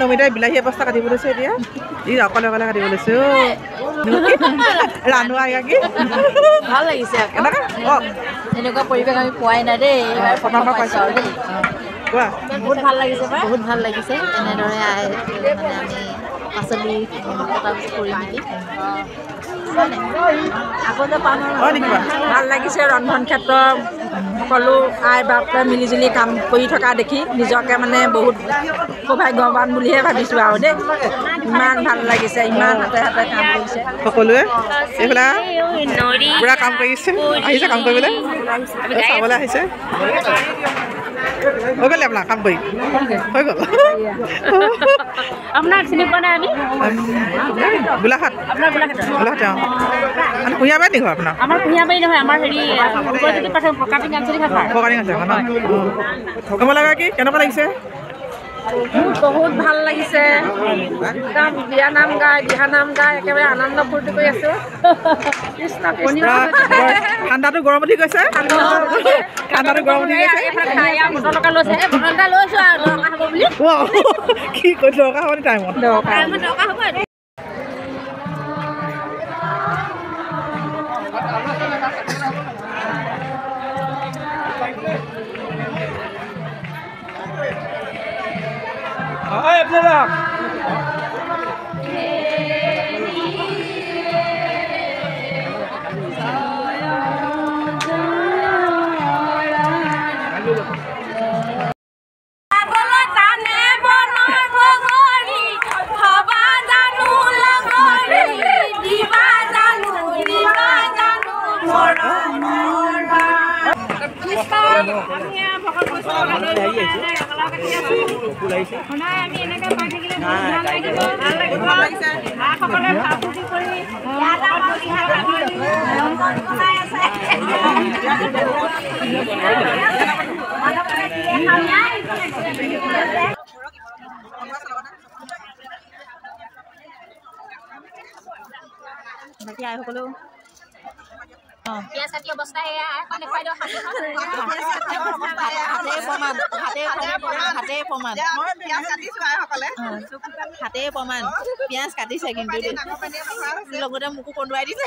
নমিতাই বিলাহী অৱস্থা কাটিব লৈছে এতিয়া। ই অকলে অকলে কাটিব লৈছে। ৰান্ধোৱা এগৰাকী ভাল লাগিছে। এনেকুৱা পৰিৱেশ আমি পোৱাই নাই দেই, প্ৰথমবাৰ পাইছোঁ আৰু দেই। বহুত ভাল লাগিছে, বহুত ভাল লাগিছে। এনেদৰে মানে আমি পাচলি কটা কৰি মেলি ভাল লাগিছে। ৰন্ধন ক্ষেত্ৰৰ সকলো আই বাপে মিলিজুলি কাম কৰি থকা দেখি নিজকে মানে বহুত সৌভাগ্যৱান বুলিহে ভাবিছোঁ আৰু দেই। ইমান ভাল লাগিছে, ইমান হাতে হাতে কাম কৰিছে সকলোৱে। এইফালে পুৰা কাম কৰিছে, আহিছে কাম কৰিবলৈ, চাবলৈ আহিছে। হৈ গ'ল আপোনাৰ কাম কৰি হৈ গ'ল? আপোনাক চিনি পোৱা নাই আমি। গোলাঘাট। গোলাঘাট। অঁ, মানে কুঁহিয়াবাৰী নি ঘৰ আপোনাৰ? আমাৰ কুঁহিয়াবাৰী নহয়, আমাৰ হেৰি ফৰকাটিং আছে ন। কমলাগৰাকী কেনেকুৱা লাগিছে? বহুত ভাল লাগিছে। একদম বিয়া নাম গাই, দিহা নাম গাই একেবাৰে আনন্দ ফূৰ্তি কৰি আছো। কৃষ্ণ কৃষ্ণ। ঠাণ্ডাটো গৰম উঠি গৈছে, ঠাণ্ডাটো গৰম উঠি গৈছে। কি কৈ দৰকাৰ হ'ব নি টাইমত? বাকী আইসকলেও হাতে প্ৰমাণ পিঁয়াজ কাটিছে, কিন্তু লগতে মোকো কন্দুৱাই দিছে।